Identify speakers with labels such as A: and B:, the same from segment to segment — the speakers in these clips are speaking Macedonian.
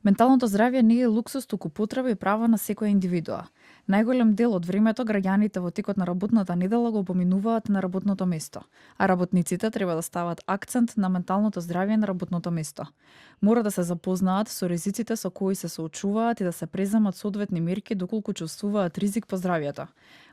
A: Менталното здравје не е луксус, туку потреба и право на секоја индивидуа. Најголем дел од времето граѓаните во текот на работната недела го поминуваат на работното место, а работниците треба да стават акцент на менталното здравје на работното место. Мора да се запознаат со ризиците со кои се соочуваат и да се преземат соодветни мерки доколку чувствуваат ризик по здравјето.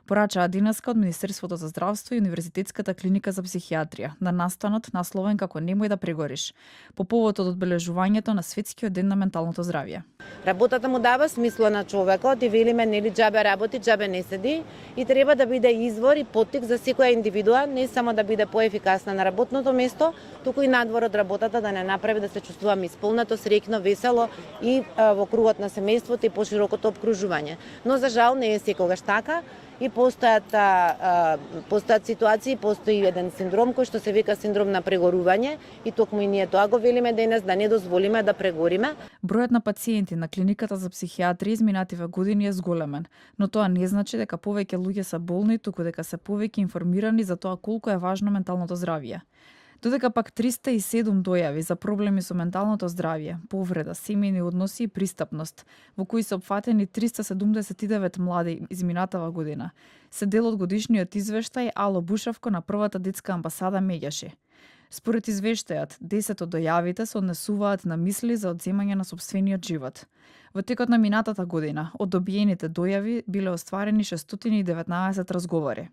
A: Порачаа денеска од Министерството за здравство и Универзитетската клиника за психијатрија на настанот насловен како Немој да прегориш, по повод од одбележувањето на Светскиот ден на менталното здравје.
B: Работата му дава смисло на човекот и велиме нели џабе работи, џабе не седи и треба да биде извор и поттик за секоја индивидуа, не само да биде поефикасна на работното место, туку и надвор од работата да не направи да се чувствуваме исполнето, среќно, весело и во кругот на семејството и поширокото опкружување. Но за жал не е секогаш така и постојат ситуации, постои еден синдром кој што се вика синдром на прегорување и токму и ние тоа го велиме денес да не дозволиме да прегориме.
A: Бројот на пациенти на клиниката за психијатрија изминативе години е зголемен, но тоа не значи дека повеќе луѓе се болни, туку дека се повеќе информирани за тоа колку е важно менталното здравје. Додека пак 307 дојави за проблеми со менталното здравје, повреда, семејни односи и пристапност, во кои се опфатени 379 млади изминатава година, се дел од годишниот извештај Ало Бушавко на првата детска амбасада Меѓаши. Според извештајот, 10 од дојавите се однесуваат на мисли за одземање на сопствениот живот. Во текот на минатата година, од добиените дојави биле остварени 619 разговори.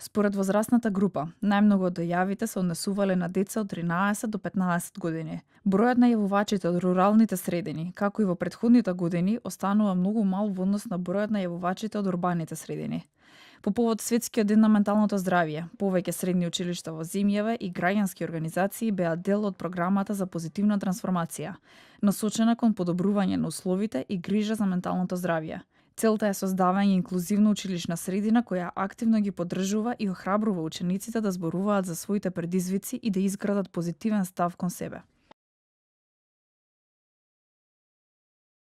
A: Според возрастната група, најмногу од дојавите се однесувале на деца од 13 до 15 години. Бројот на јавувачите од руралните средини, како и во претходните години, останува многу мал во однос на бројот на јавувачите од урбаните средини. По повод Светскиот ден на менталното здравје, повеќе средни училишта во земјава и граѓански организации беа дел од програмата за позитивна трансформација, насочена кон подобрување на условите и грижа за менталното здравје. Целта е создавање инклузивна училишна средина која активно ги поддржува и охрабрува учениците да зборуваат за своите предизвици и да изградат позитивен став кон себе.